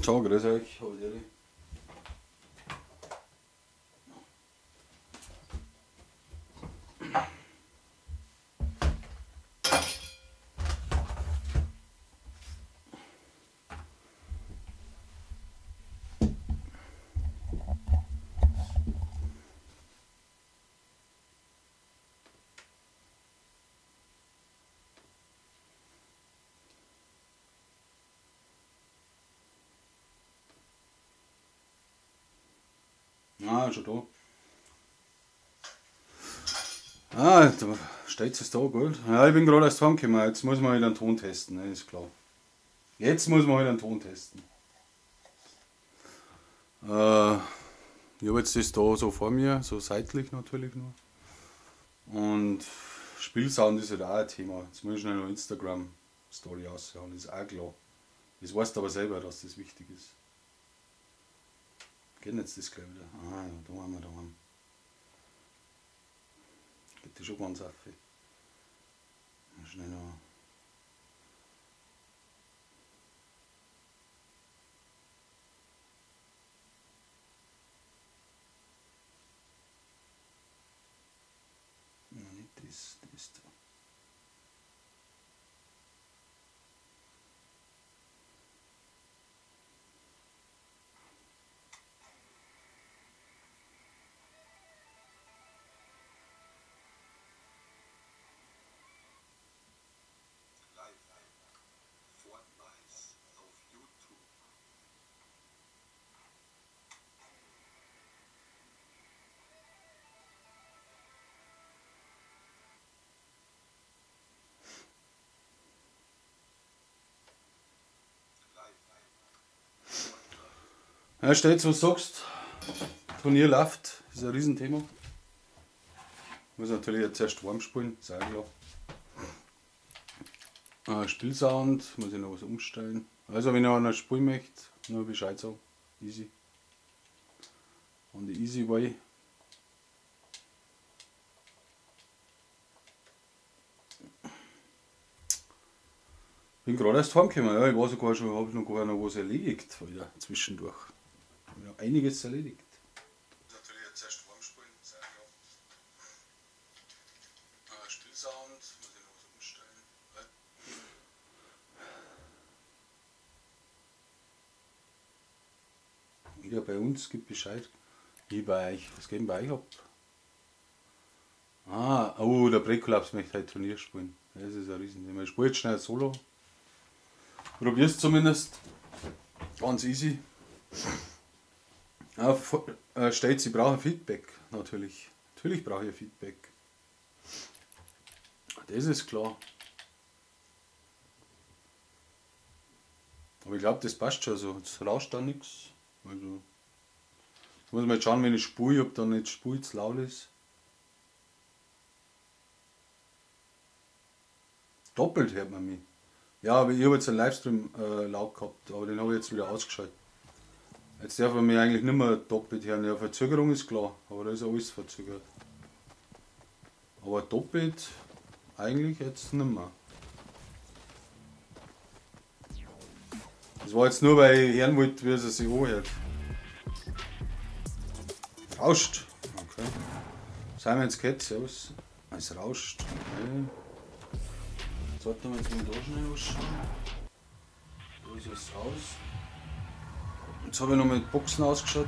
Ciao, grüß euch. Hallo. Ah, schon da. Ah, da steht es da, gut. Ja, ich bin gerade erst heimgekommen. Jetzt muss man halt einen Ton testen, ne, ist klar. Jetzt muss man halt einen Ton testen. Ich habe jetzt das da so vor mir, so seitlich natürlich nur. Und Spielsound ist halt auch ein Thema. Jetzt muss ich schnell noch Instagram-Story raushauen, ist auch klar. Das weißt du aber selber, dass das wichtig ist. Geht jetzt das gleich wieder? Ah, ja, da haben wir, da haben. Geht das schon ganz auf. Schnell noch. Nein, nicht das, das da. Ja, steht, was du sagst. Turnier läuft, ist ein Riesenthema. Muss natürlich jetzt erst warm spielen, ist auch klar. Spielsound, muss ich noch was umstellen. Also wenn ihr noch spielen möchte, nur Bescheid sagen. Easy. On the easy way. Bin gerade erst heimgekommen, ja, ich war sogar schon, habe noch gar noch was erledigt, wieder zwischendurch. Ja, einiges erledigt. Natürlich jetzt erst warm spielen, ist auch klar. Spielsound, muss ich noch was umstellen. Wieder bei uns gibt Bescheid. Wie bei euch. Was geht denn bei euch ab? Ah, oh, der Präkollaps möchte heute Turnier spielen. Das ist ein Riesenthema. Ich spiele jetzt schnell Solo. Probier's zumindest. Ganz easy. Ja, steht, sie brauchen Feedback, natürlich. Natürlich brauche ich Feedback. Das ist klar. Aber ich glaube, das passt schon so. Jetzt rauscht da nichts. Also, jetzt muss man jetzt schauen, wenn ich spule, ob da nicht Spul zu laut ist. Doppelt hört man mich. Ja, aber ich habe jetzt einen Livestream laut gehabt, aber den habe ich jetzt wieder ausgeschaltet. Jetzt darf man mich eigentlich nicht mehr doppelt hören. Ja, Verzögerung ist klar, aber da ist alles verzögert. Aber doppelt eigentlich jetzt nicht mehr. Das war jetzt nur, weil ich hören wollte, wie es sich anhört. Rauscht! Okay. Simons Cat, servus. Es rauscht. Okay. Jetzt warten wir jetzt mal da schnell was schauen. Da ist es aus. Jetzt habe ich noch mit Boxen ausgeschaut.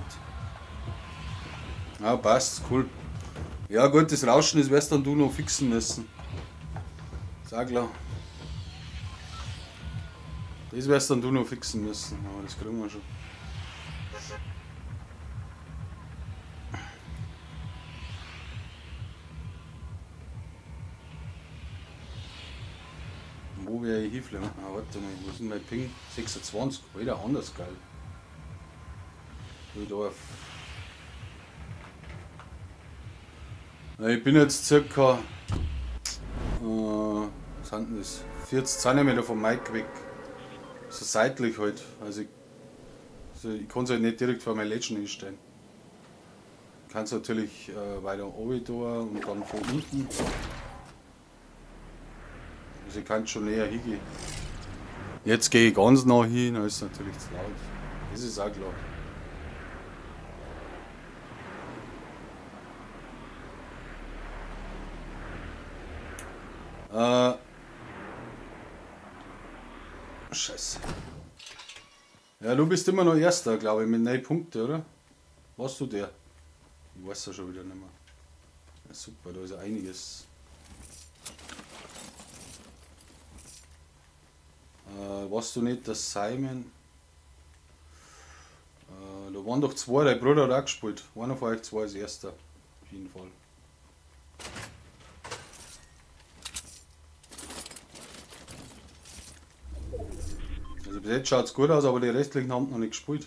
Ja, passt, cool. Ja gut, das Rauschen, das wirst dann du noch fixen müssen. Ist auch klar. Das wirst dann du noch fixen müssen, aber das kriegen wir schon. Wo werde ich hinfliegen? Ah, warte mal, wo ist denn mein Ping? 26, wieder anders geil. Ich bin jetzt circa was sind denn das? 40 cm vom Mic weg. So seitlich halt. Also ich kann es halt nicht direkt vor mein Legend hinstellen. Ich kann es natürlich weiter oben da und dann von unten. Also ich kann schon näher hingehen. Jetzt gehe ich ganz nah hin, dann ist es natürlich zu laut. Das ist auch klar. Scheiße. Ja, du bist immer noch Erster, glaube ich, mit 9 Punkten, oder? Warst du der? Ich weiß ja schon wieder nicht mehr. Ja, super, da ist ja einiges. Warst du nicht der Simon? Da waren doch zwei, dein Bruder hat auch gespielt. Einer von euch zwei ist Erster. Auf jeden Fall. Also bis jetzt schaut es gut aus, aber die restlichen haben noch nicht gespielt.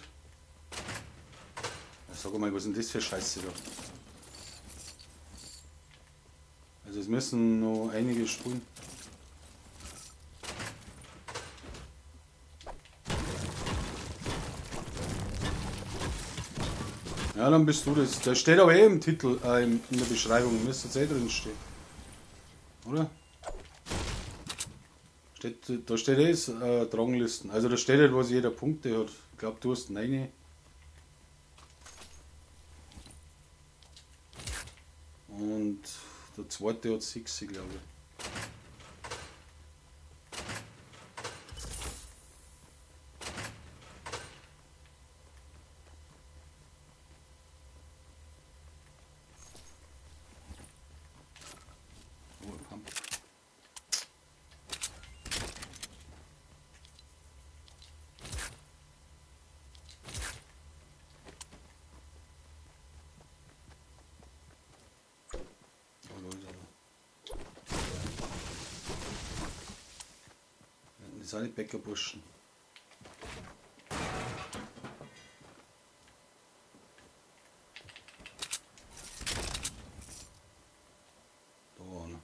Ja, sag mal, was ist denn das für Scheiße da? Also es müssen noch einige spielen. Ja, dann bist du das. Der steht aber eh im Titel, in der Beschreibung, müsste es eh drin stehen. Oder? Da steht eh Ranglisten. Also da steht halt, was jeder Punkte hat. Ich glaube, du hast 9. Und der zweite hat 6, glaube ich. Das sind die Bäckerburschen. Da war einer.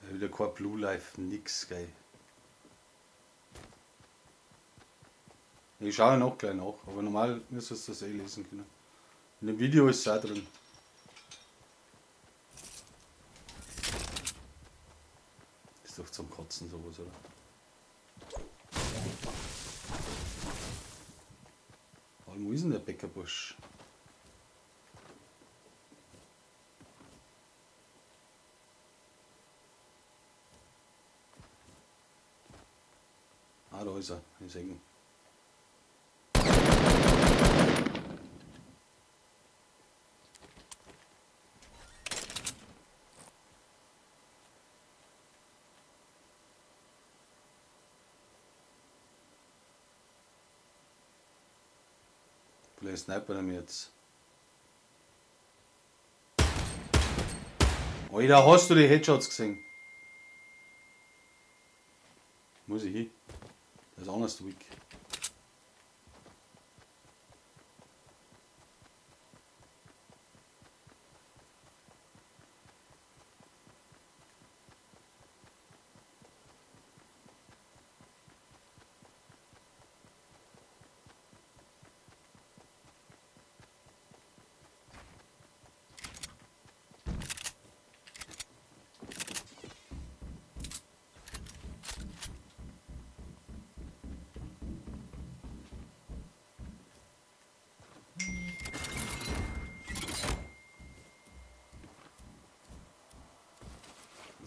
Ja, wieder kein Blue Life, nix, geil. Ich schaue noch gleich nach, aber normal müsstest du das eh lesen können. In dem Video ist es auch drin. Ist doch zum Kotzen sowas, oder? Wo ist denn der Bäckerbusch? Ah, da ist er. Ich sehe ihn. Vielleicht Sniper er mir jetzt. Alter, hast du die Headshots gesehen? Muss ich hin? Das ist anders weak.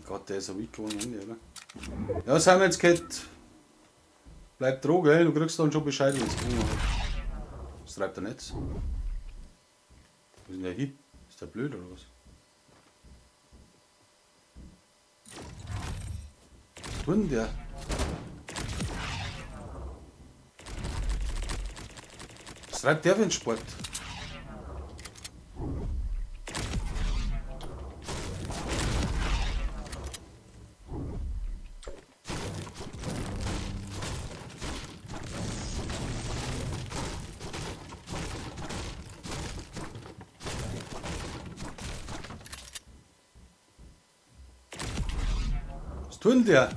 Gott, der ist ja weak ohne Ende, oder? Ja, Simon Cat. Bleib dran, gell? Du kriegst dann schon Bescheid, wenn es gewonnen hat. Was treibt der Netz? Wo ist denn der hin? Ist der blöd oder was? Was tut denn der? Was treibt der für einen Sport? Was tut denn der?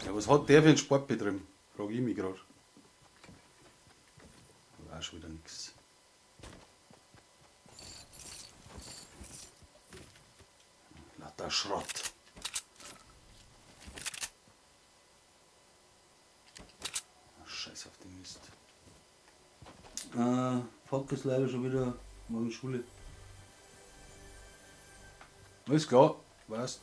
Ja, was hat der für einen Sport betrieben? Frag ich mich gerade. Auch schon wieder nichts. Lauter Schrott. Scheiß auf den Mist. Fuck ist leider schon wieder morgen Schule. Alles klar, weißt.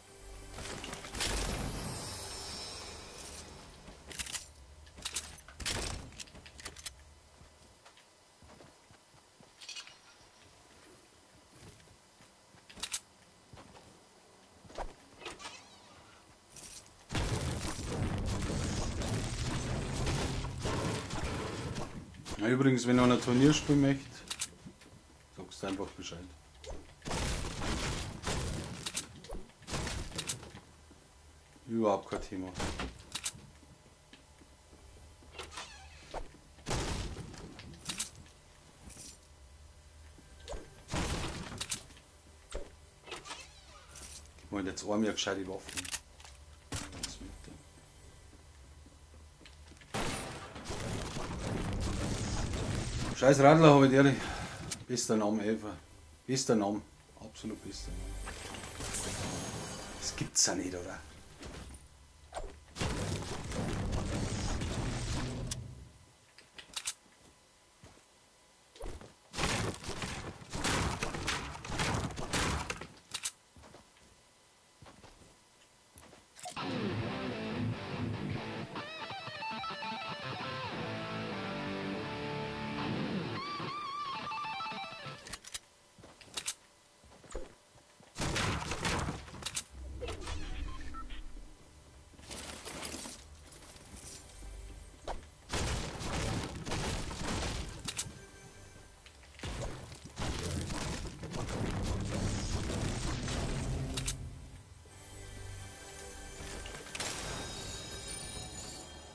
Ja, übrigens, wenn einer Turnier spielen möchte, sagst du einfach Bescheid. Überhaupt kein Thema. Ich meine jetzt einmal gescheite Waffen. Scheiß Radler habe ich ehrlich. Bester Name ever. Bester Name. Absolut bester Name. Das gibt's ja nicht, oder?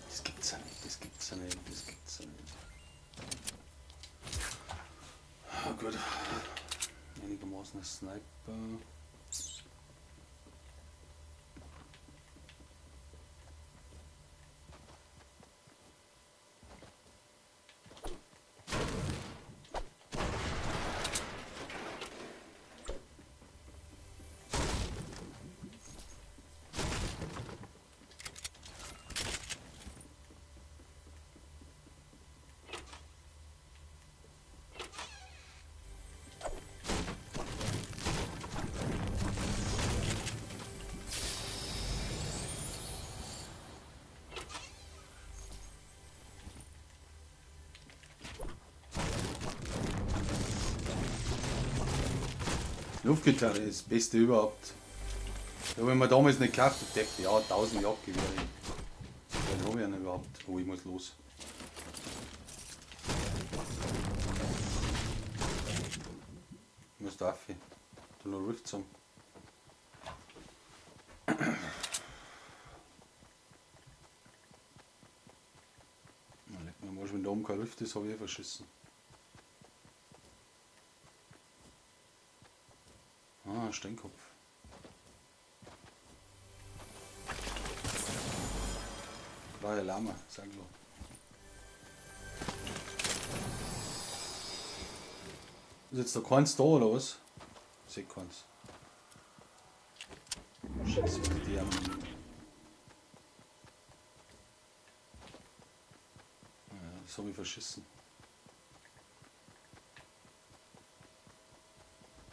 Das gibt's ja nicht, das gibt's ja nicht, das gibt's ja nicht. Ah, gut. Einigermaßen ein Sniper. Luftgitarre ist das Beste überhaupt. Ja, wenn man damals nicht gekauft hat, dachte ich, ja, 1000 Jagdgewehre. Den habe ich ja nicht überhaupt. Oh, ich muss los. Ich muss da rauf. Da noch Rift haben. Na, leck mir am Arsch, wenn da oben kein Rift ist, habe ich eh verschissen. Ah, Steinkopf. War ja Lama, sag ich. Ist jetzt da keins da oder was? Ich seh keins. Scheiße, die haben. Ja, das hab ich verschissen.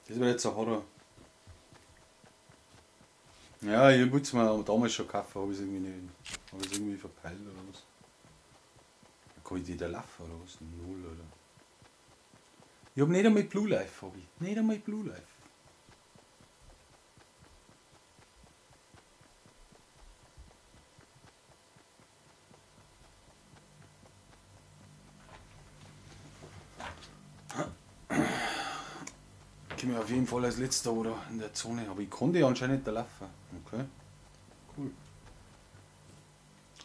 Das wird jetzt ein Horror. Ja, ich wollte es mir damals schon kaufen, habe ich es irgendwie nicht. Habe ich es irgendwie verpeilt oder was? Da kann ich die da laufen oder was? Null oder? Ich hab nicht einmal Blue Life, hab ich. Nicht einmal Blue Life. Komme ich auf jeden Fall als letzter oder in der Zone. Aber ich konnte ja anscheinend da laufen. Okay. Cool.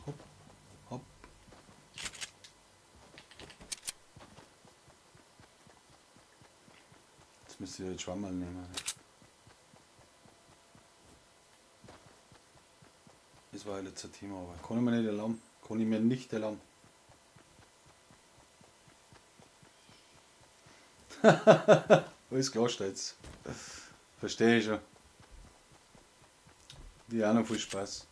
Hopp, hopp. Jetzt müsste ich jetzt Schwammerl nehmen. Das war ja letztes Thema, aber kann ich mir nicht erlauben. Kann ich mir nicht erlauben. Alles klar steht's. Verstehe ich schon. Die auch noch viel Spaß.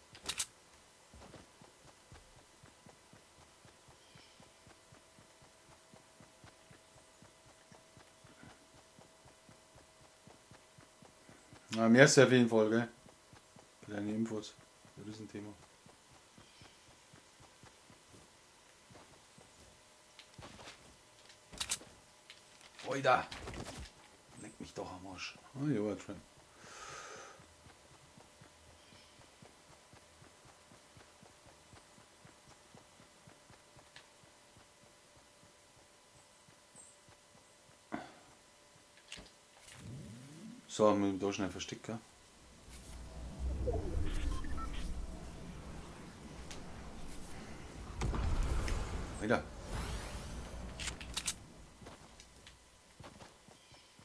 Na, mehr ist auf jeden Fall, gell? Für deine Infos. Das ist ein Thema. Oida! Leck mich doch am Arsch. Oh ja, Trend. So, mit dem da schnell verstecken. Alter.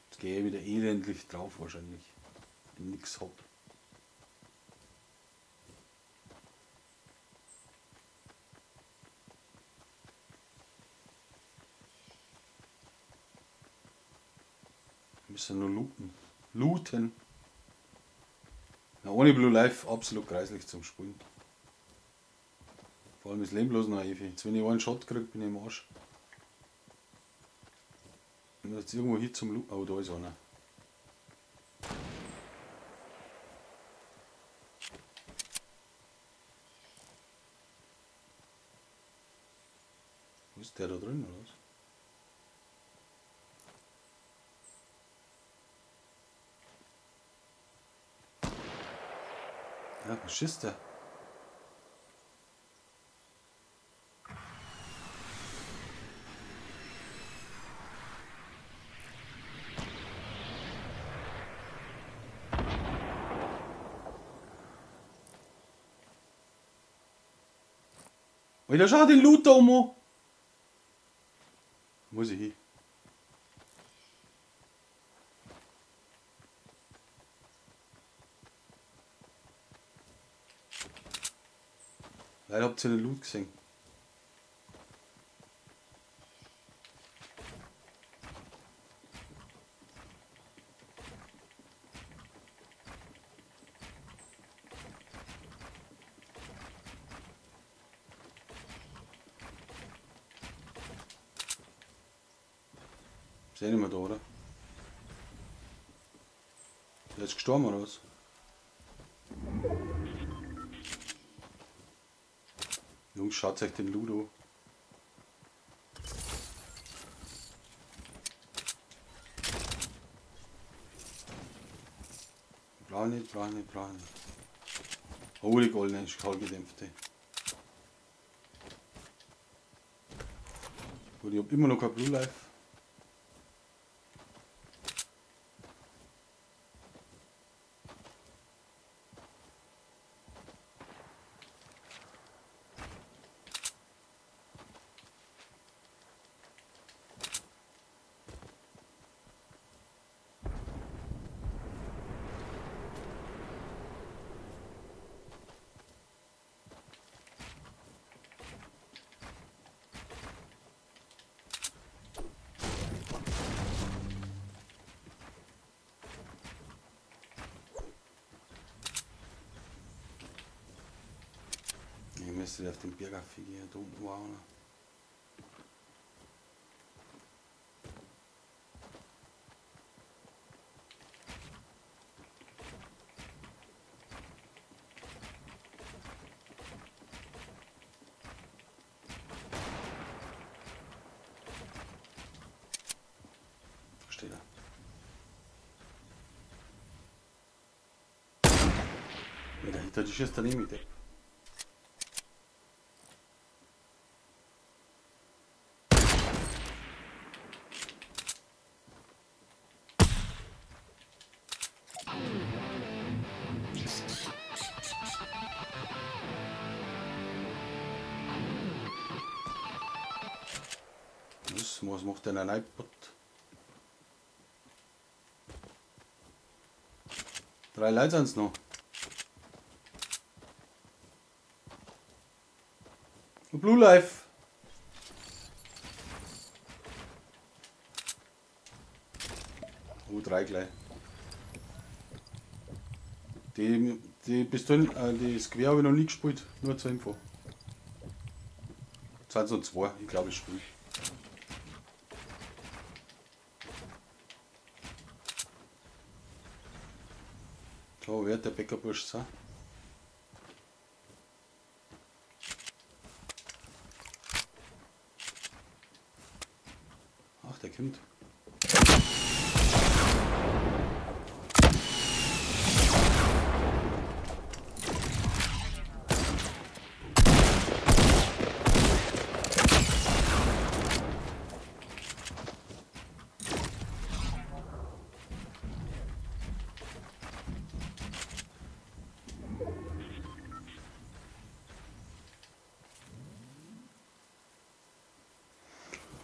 Jetzt gehe ich wieder elendlich drauf wahrscheinlich. Wenn ich nix hab. Wir müssen nur looten. Looten. Na, ohne Blue Life absolut greislich zum Spielen. Vor allem ist Leben bloß noch ewig. Jetzt, wenn ich einen Shot kriege, bin ich im Arsch. Ich muss jetzt irgendwo hier zum Looten. Oh, da ist einer. Wo ist der da drin, oder was? Ja, was schießt der? Alter, schau den Loot da um! Muss ich hin? Leider habt ihr den Loot gesehen. Ist eh nicht mehr da, oder? Der ist gestorben, oder was? Jungs, schaut euch den Ludo. Brauch nicht, brauch nicht, brauch nicht. Oh, die goldene ist schallgedämpfte. Gut, ich hab immer noch kein Blue Life. Ich müsste auf den Berg gehen, da unten war einer. Da steht er. Ja, dahinter, die schießt daneben mit. Was macht denn ein iPod? 3 Leute sind's noch. Und Blue Life. Oh, 3 gleich. Die Pistolen, die Square habe ich noch nie gespielt, nur zur Info. Sind so 2, ich glaube, ich spiele. So, wer hat der Bäckerbursch sein? Ach, der kommt.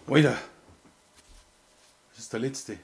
Alter, das ist der letzte.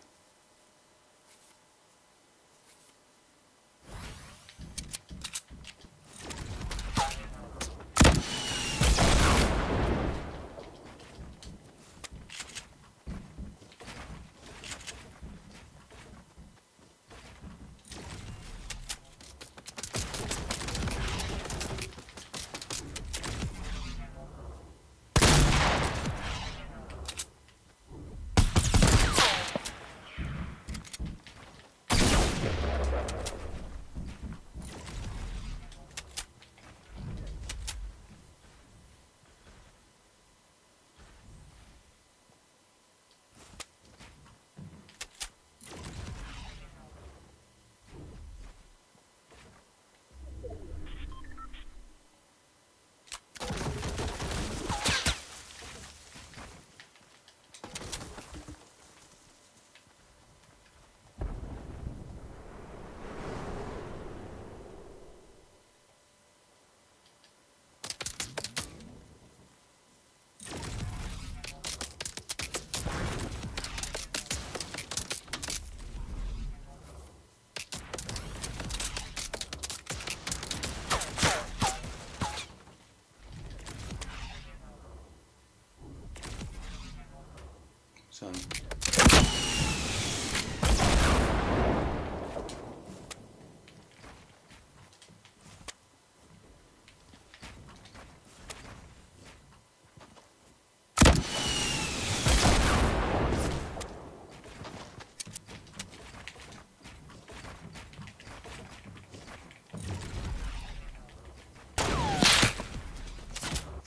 Sind.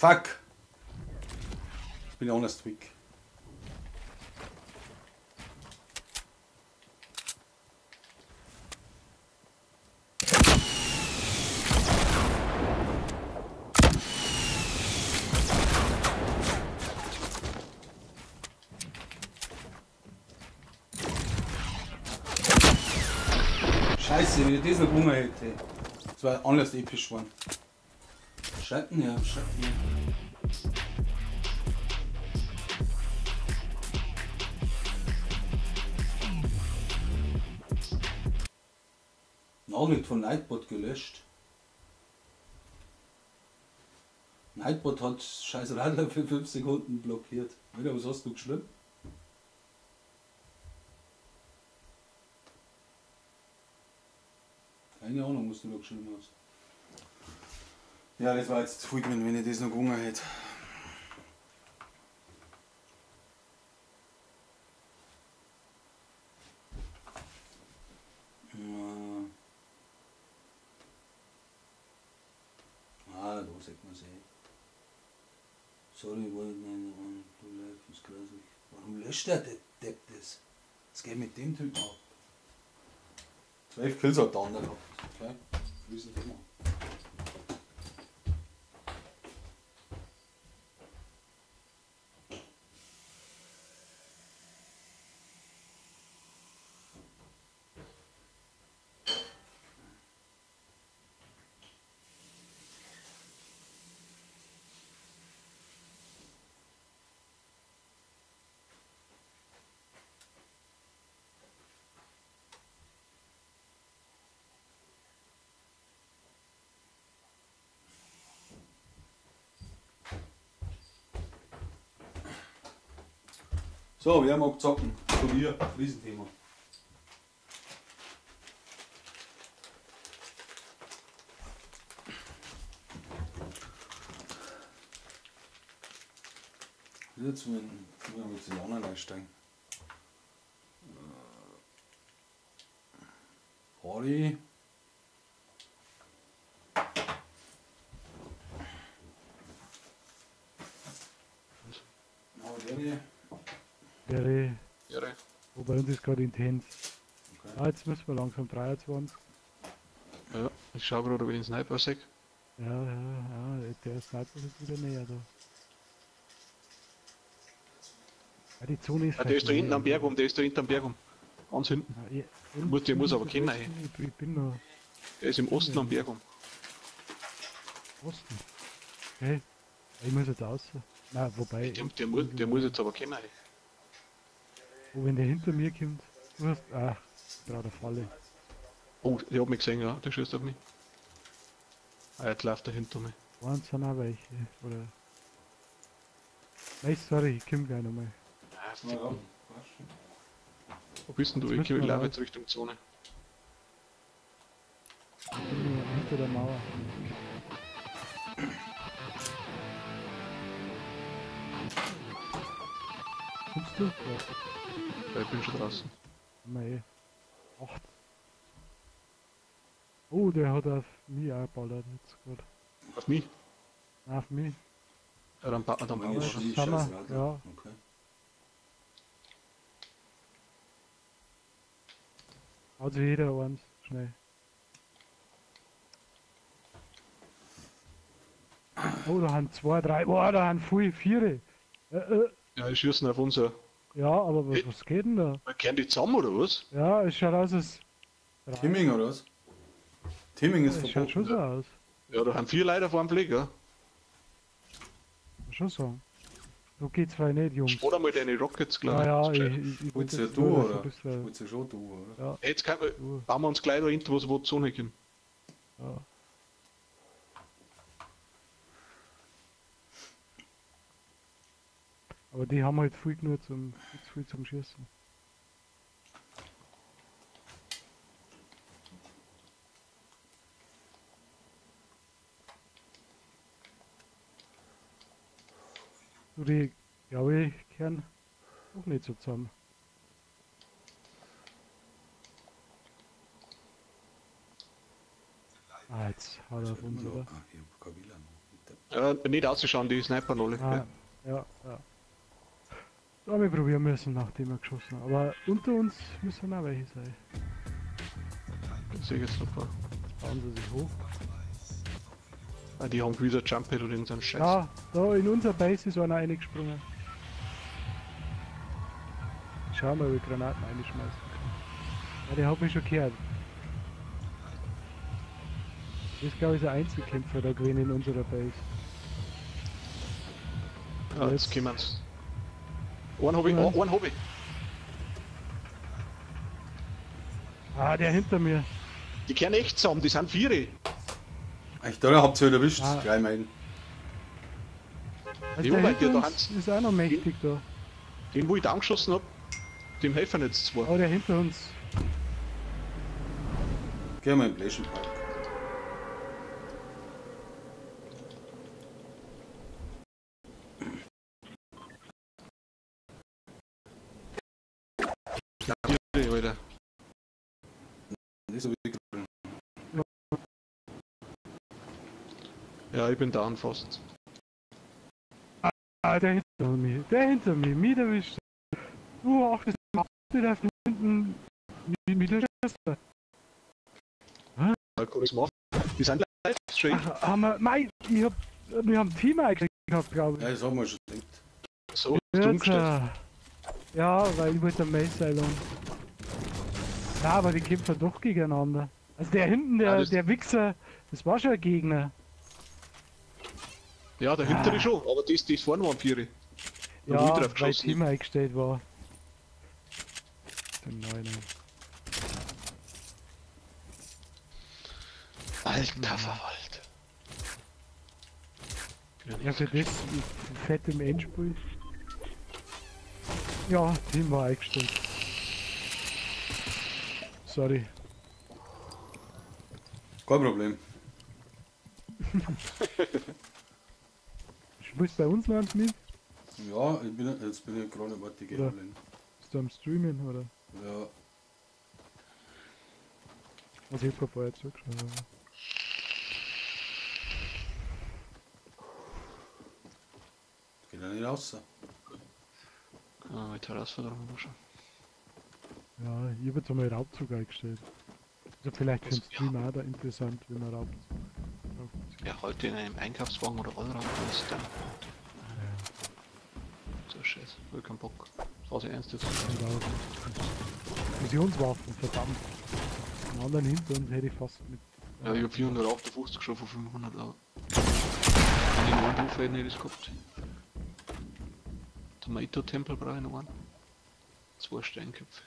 Fuck! Ich bin honest weak. Scheiße, wenn ich das noch gewonnen hätte. Das war anders episch geworden. Schalten ja, schalten ja. Nachricht von Nightbot gelöscht. Nightbot hat scheiß Radler für 5 Sekunden blockiert. Alter, was hast du geschrieben? Keine Ahnung, was du da geschrieben hast. Ja, das war jetzt zu viel gewesen, wenn ich das noch gewonnen hätte. Ah, da sieht man es eh. Sorry, wollte nicht, du live ist grausig. Warum löscht der Depp das? Was geht mit dem Typen ab? 12 Kills hat der andere gehabt. Okay, Riesenthema. So, wir haben auch zocken. Turnier, Riesenthema. Jetzt müssen wir mit den anderen einsteigen. Party. Der, wobei uns ist gerade intens. Okay. Ah, jetzt müssen wir langsam 23. Ja, ich schau gerade, ob ich den Sniper sehe. Ja, ja, ja, der Sniper ist wieder näher da. Ja, die Zone ist. Ah, der ist da hinten am Berg um, der ist da hinten am Berg um. Ganz hinten. Ja, der muss aber kennen. Ich bin noch. Der ist im Osten am Berg um. Osten? Okay. Ich muss jetzt raus. Nein, wobei. Der muss jetzt aber kennen. Oh, wenn der hinter mir kommt. Du hast. Ach, gerade Falle. Oh, der hat mich gesehen, ja. Der schießt auf mich. Ah, jetzt läuft er hinter mir. Waren sind auch welche, oder? Nein, sorry, ich komm gleich nochmal. Ah, ja. Wo bist denn du? Ich laufe jetzt Richtung Zone. Ich bin hinter der Mauer. Kommst du? Ja. Ja, ich bin schon draußen. Mei. 8. Oh, der hat auf mich auch geballert jetzt gerade. Auf mich? Nein, auf mich. Ja, dann bauen wir. Ja. Okay. Also jeder eins, schnell. Oh, da haben 2, 3, boah, da haben viel, 4. Ja, die schießen auf unser. Ja, aber was geht denn da? Kehren die zusammen oder was? Ja, es schaut aus als. Teaming oder was? Teaming ist ja, verboten. Schaut schon so aus. Ja, da haben 4 Leute auf einem Blick, ja. Schon so. So geht's zwar nicht, Jungs. Spar einmal deine Rockets, glaube ich. Ja, ja, ich wollte ja du, oder? Wollt's ja schon du, oder? Ja. Jetzt bauen wir uns gleich da hinten, wo die Zone kommt. Ja. Aber die haben halt viel genug zum, viel zum Schießen. Du, die, glaube ich, kehren auch nicht so zusammen. Ah, jetzt haut er auf uns, oder? Ah, ich hab kein WLAN. Ja, nicht auszuschauen, die Sniper alle. Ah, ja, ja. Da haben wir probieren müssen, nachdem wir geschossen haben. Aber unter uns müssen auch welche sein. Das sehe ich jetzt noch ein paar. Jetzt bauen sie sich hoch. Ah, die haben wieder Jump-Pad oder irgendeinen Scheiß. Ja, da in unserer Base ist einer reingesprungen. Schau mal, ob ich Granaten reinschmeißen kann. Ja, der hat mich schon gehört. Das ist, glaube ich, ein Einzelkämpfer da gewesen in unserer Base. Ja, jetzt kommen's. Einen hab ich, oh, einen hab ich. Ah, der hinter mir. Die kehren echt zusammen, die sind 4. Echt, oder? Habt ihr wieder erwischt? Ah. Gleich meinen. Also Jo, der weil der hinter da uns ist auch noch mächtig da. Den, wo ich da angeschossen hab, dem helfen jetzt 2. Oh, der hinter uns. Geh mal in den Blation Park. Alter. Das ist wirklich. Ja, ich bin down fast. Ah, der hinter mir, mich erwischt. Du, ach, das ist der hinten, mich erwischt. Ja, kann ich's machen. Die sind live straight. Ach, haben wir, mei, wir haben Team eigentlich gehabt, glaube ich. Ja, das haben wir schon gedacht. So, ist umgestellt. Ja, weil ich wollte am Mace einladen. Ja, aber die kämpfen doch gegeneinander. Also der hinten, der, ja, der Wichser, das war schon ein Gegner. Ja, der hintere schon, aber das vorne waren 4. Ja, weil Team eingestellt war. Den neuen. Alter Verwalt. Ja, für das fett im Endspiel. Ja, Team war eingestellt. Sorry. Kein Problem. Spielst du bei uns noch eins mit? Ja, jetzt bin ich gerade, warte, ich geh Oder? Bist du am Streamen, oder? Ja. Also ich hab vorher zugeschaut. Aber... Geht ja nicht raus. Ah, mit Herausforderung noch schon. Ja, ich hab jetzt einmal Raubzug eingestellt. Also vielleicht für den Stream auch da interessant, wenn man Raubzug. Ja, heute in einem Einkaufswagen oder Allrad ist dann. Ja. So scheiße, ich hab keinen Bock. Phase 1 jetzt. Fusionswaffen, verdammt. Den anderen hinter uns hätte ich fast mit. Ja, ich hab 458 schon von 500, aber. Wenn ich noch einen drauf hätte ich das gehabt. Tomato-Tempel brauche ich noch einen. 2 Steinköpfe.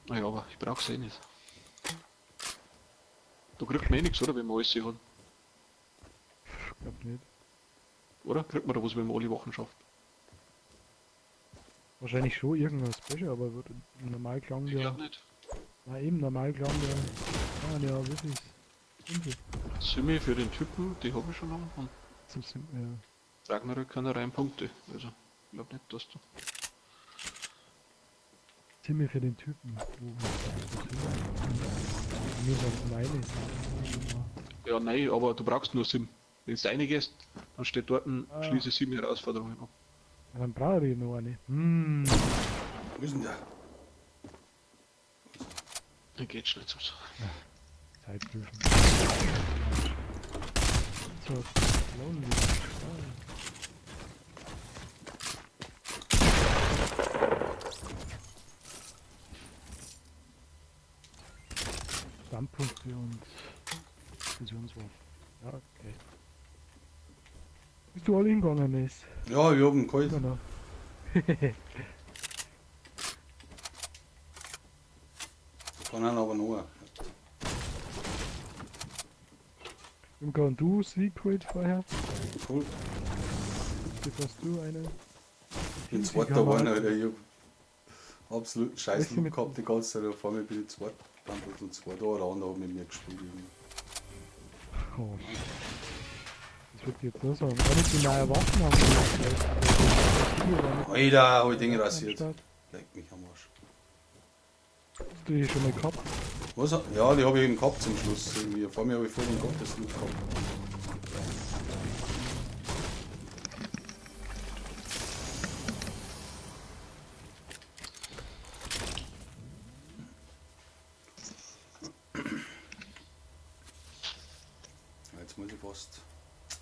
Naja, aber ich brauch's eh nicht. Da kriegt man eh nichts, oder? Wenn man alles hat. Ich glaub nicht. Oder? Kriegt man da was, wenn man alle Wochen schafft? Wahrscheinlich schon irgendwas Special, aber normal klang Ich ja. glaub nicht. Na eben, normal klang ja. Ah, ja, wirklich. Simi für den Typen, die habe ich schon lange. Und Zum Sim, ja. Ragnarök kann er rein Punkte. Also, ich glaub nicht, dass du. Simi für den Typen. Mir sagt meine. Ja, nein, aber du brauchst nur Sim. Wenn du reingehst, dann steht dort, schließe 7 Herausforderungen ab. Ja, dann brauche ich noch eine. Hm. Wo ist denn der? Dann geht's schnell zum Ja. Zeitprüfen. So, lonely. Standpunkte und Fusionswaffen. Ja, okay. Bist du all hingegangen, Ness? Ja, ich hab ihn geholt. Immer noch. Kann einer aber noch. Imka, und du Sieg geholt vorher? Cool. Wie warst du eine? Ich bin zweiter geworden, Alter. Ich hab absoluten Scheiß Weißt du, mit- gehabt die ganze Zeit. Vor mir bin ich zweiter und zwei da, der andere hat mit mir gespielt. Irgendwie. Oh. Das würde ich jetzt nur sagen. Wenn ich die neue Waffen haben, vielleicht. Alter, hab ich Dinge rasiert. Leck mich am Arsch. Hast du die schon mal gehabt? Was? Ja, die hab ich eben gehabt zum Schluss. Irgendwie. Vor mir hab ich voll den Gottesloot gehabt. Jetzt muss ich fast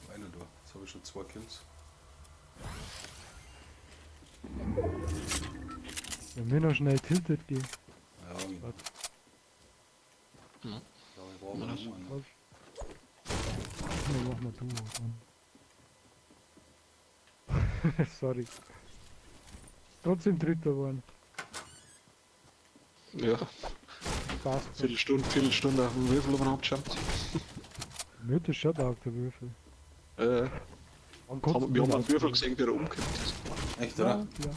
weiter da. Jetzt habe ich schon 2 Kills. Wenn wir noch schnell tilted gehen. Ja, genau. Ja. Ja, ich war aber Ja, das noch einer. Dann machen wir du dann. Sorry. Trotzdem Dritter geworden. Ja. Passt. Viertelstunde auf dem Würfel oben abgeschaut. Mir hat das schon taugt, der Würfel. Wir haben einen Würfel gesehen, der umgekippt ist. Echt, oder? Ja, ja.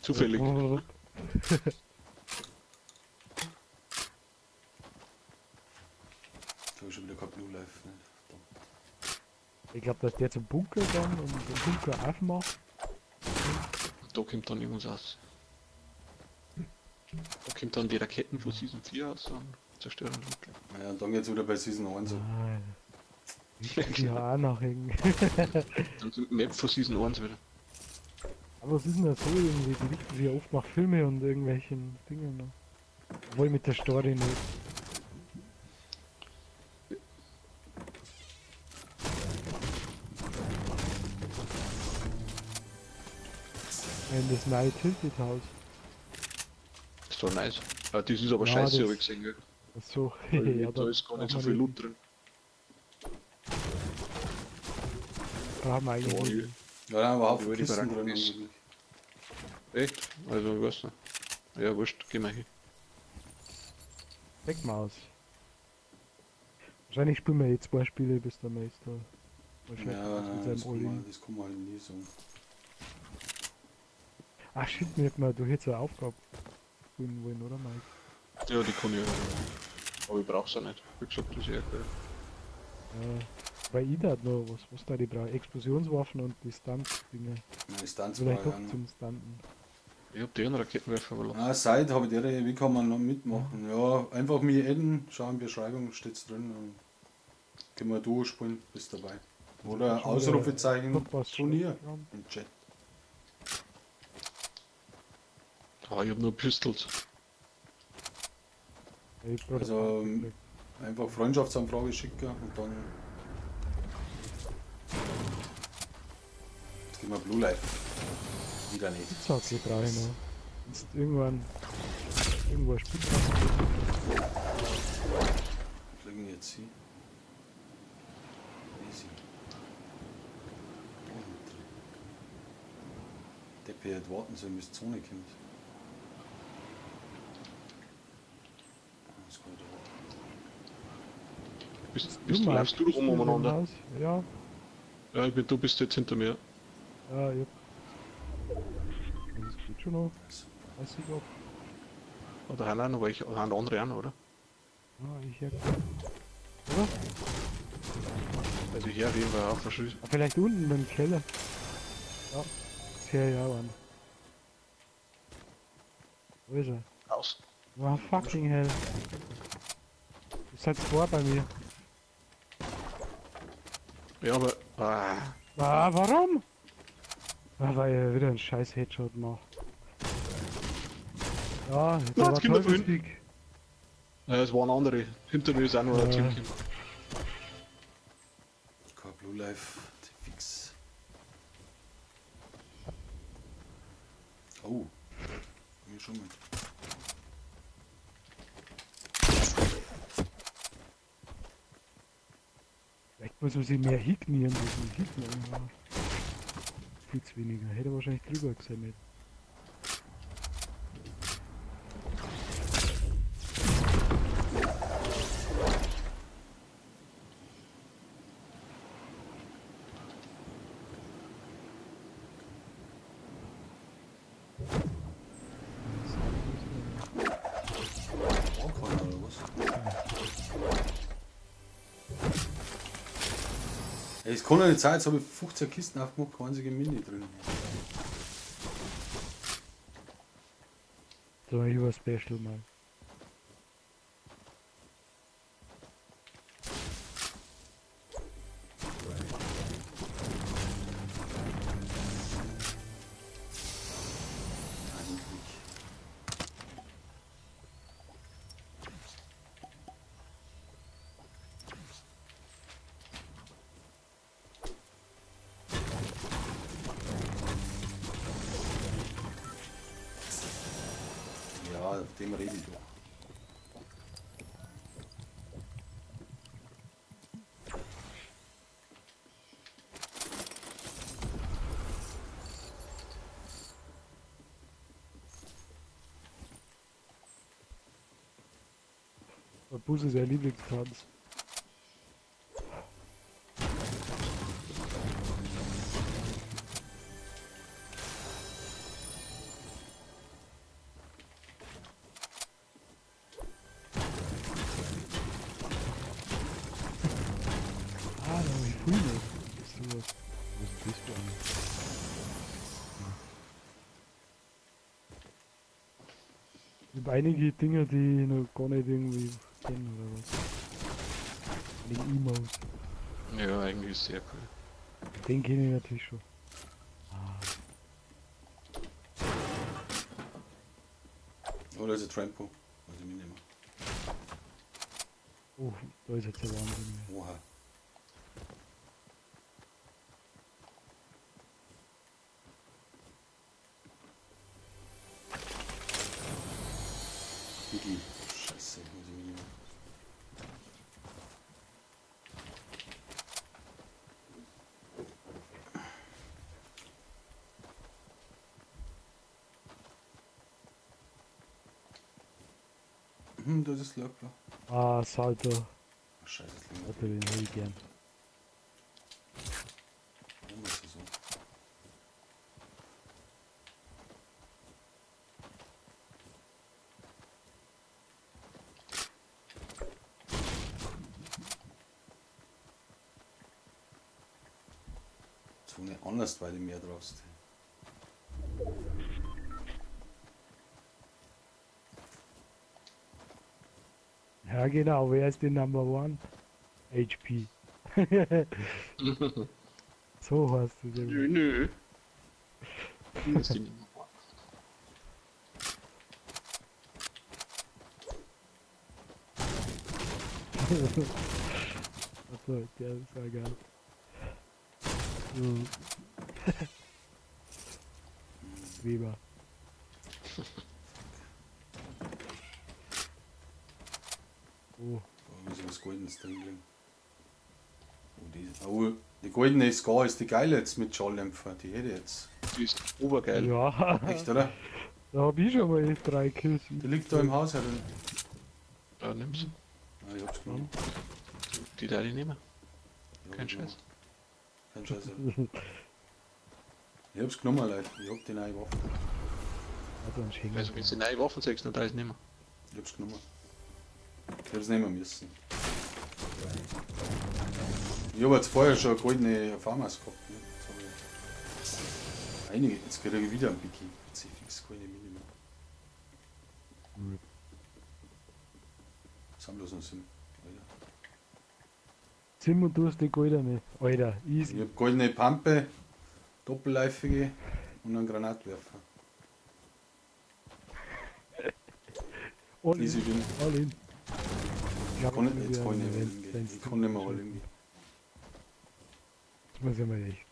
Zufällig. Oh. Ich habe schon wieder kein Blue Life. Ne? Ich glaube, dass der zum Bunker dann und den Bunker aufmacht. Da kommt dann irgendwas raus. Da kommt dann die Raketen von Season 4 raus und zerstören den. Ja, und dann geht's wieder bei Season 1. Ah, ja, auch noch irgendwie. Dann sind Map von Season 1 wieder. Aber was ist denn das so irgendwie? Die richten sich ja oft nach Filme und irgendwelchen Dingen. Ne? Obwohl mit der Story nicht. In das neue Tilted House. Ist doch nice. Ah, das ist aber Ja, scheiße, das- hab ich gesehen, gell? Ach so, Weil ja, da ist gar nicht so brauchen viel wir Loot drin. Brauchen wir eigentlich Ja, nicht. ich- Ja, da war Haufen Ja, die Kisten Baracken drin. ist- Angeblich. Echt? Also, ich weiß nicht. Ja, wurscht, geh mal hin. Weg mal aus. Wahrscheinlich spielen wir eh 2 Spiele bis der Meister. Wahrscheinlich Ja, mit das seinem kann man, All-In. das kann man halt nie sagen. Ach shit, mir hätten wir du hättest eine Aufgabe spielen wollen, oder Mike? Ja, die kann ich ja. Aber ich brauch's auch nicht. Wie gesagt, das ist eher geil. Ja. Weil ich da noch was, was da die brauche. Explosionswaffen und die Stunt-Dinge. Nein, Stunts Vielleicht brauche doch ich auch zum noch. Stunten. Ich hab die einen Raketenwerfer überlassen. Ah, Seit habe ich die, wie kann man noch mitmachen? Ja, einfach mich adden, schau in Beschreibung, steht's drin und können wir Duo spielen, bist dabei. Oder Schon wieder Ausrufezeichen Kompass Turnier schon. im Chat. Ah, ich hab nur Pistols. Ja, ich hab grad Also, einen gekriegt. Einfach Freundschaftsanfrage schicken und dann. Jetzt gehen wir Blue Life. Wieder nicht. Spitzhacke brauche ich noch. Jetzt irgendwann irgendwo eine Spitzhacke. Fliegen jetzt hin. Easy. Da hinten drin. Deppi hätte warten sollen, bis die Zone kommt. Das kann ich da warten. Bist du, Mike, läufst du bist rum in dem umeinander? Haus? Ja, Ja, ich bin, du bist jetzt hinter mir. ja, ich hab. Das geht schon noch. Super. Weiß ich ob. Oder haben auch noch welche, oder haben andere auch noch, oder? Ja, ich hör. Oder? Also hier auf jeden Fall auch verschlüsselt. Ah, vielleicht unten beim Keller. Ja, das hör ich auch an. Wo ist er? Aus. Wow, fucking hell. Es sind zwei bei mir. Ja, aber. Ah, Ah, warum? Ah, weil ich wieder einen scheiß Headshot mache. Ja, der jetzt war kommt er von Teufelspeak. ja, es waren andere. Hinter mir ist auch noch ein Ja. Team gekommen. Kein Blue Life, fix. Oh. Bin ich schon mit. Vielleicht muss man sich mehr hinknien, muss man hinknien. Ja. Viel zu weniger. Hätte er wahrscheinlich drüber gesehen mit. War keiner oder was? Ey, es kann doch nicht sein, jetzt habe ich 15 Kisten aufgemacht, keine einzige Mini drin. So, ich über Special mal. Eigentlich. Ja, auf dem rede ich doch. Der Bus ist ja Lieblingstanz. Ah, da hab ich früh noch. Das ist sowas. Wo ist denn das für eine? Ich hab einige Dinge, die ich noch gar nicht irgendwie kenne oder was. Einige E-Mails. Ja, eigentlich ist sehr cool. Den kenne ich natürlich schon. Ah, Oh, da ist ein Trampo. Muss ich mitnehmen. oh, da ist jetzt der Wahnsinn. Oha. Biggie. Scheiße, muss ich mitnehmen. Hm, das ist Löffler. Ah, Salto. Scheiße, das liegt Warte, den hätte ich gern. Zone anders, weil ich mehr draufst. Ja genau, wer ist die Number One? HP. So hast du den. Nö, nö. Das ist die Nummer One. Achso, der ist ja geil. So. Weber. Oh. Da ist was Goldenes drin gelegen. Oh, die goldene Ska ist die geile jetzt mit Schalldämpfer, die hätte ich jetzt. Die ist obergeil. Ja. Echt, oder? Da hab ich schon mal 3 Kills. Die liegt da im Haus herin. Ja, nimm's. Ja, ich hab's genommen. Die da die nehmen. Ja, Kein Scheiß. Kein Scheiß. Ich hab's genommen, Leute. Ich hab die neue Waffe. Also, wenn du die neue Waffen sagst, dann da ich nicht mehr. Ich hab's genommen. Ich hab's nehmen müssen. Ich hab jetzt vorher schon eine goldene Farmers gehabt. Ne? Jetzt hab ich einige. Jetzt krieg ich wieder einen Biggie. Jetzt ich fix keine Mini mehr. Sind bloß noch 7. Alter. 7 und du hast die goldene. Alter, easy. Ich hab goldene Pampe, doppelläufige und einen Granatwerfer. All in. Easy win. All in. Ich kann nicht, jetzt kann ich nicht mehr. Ich kann nicht mehr all in gehen. Das muss ich mal echt.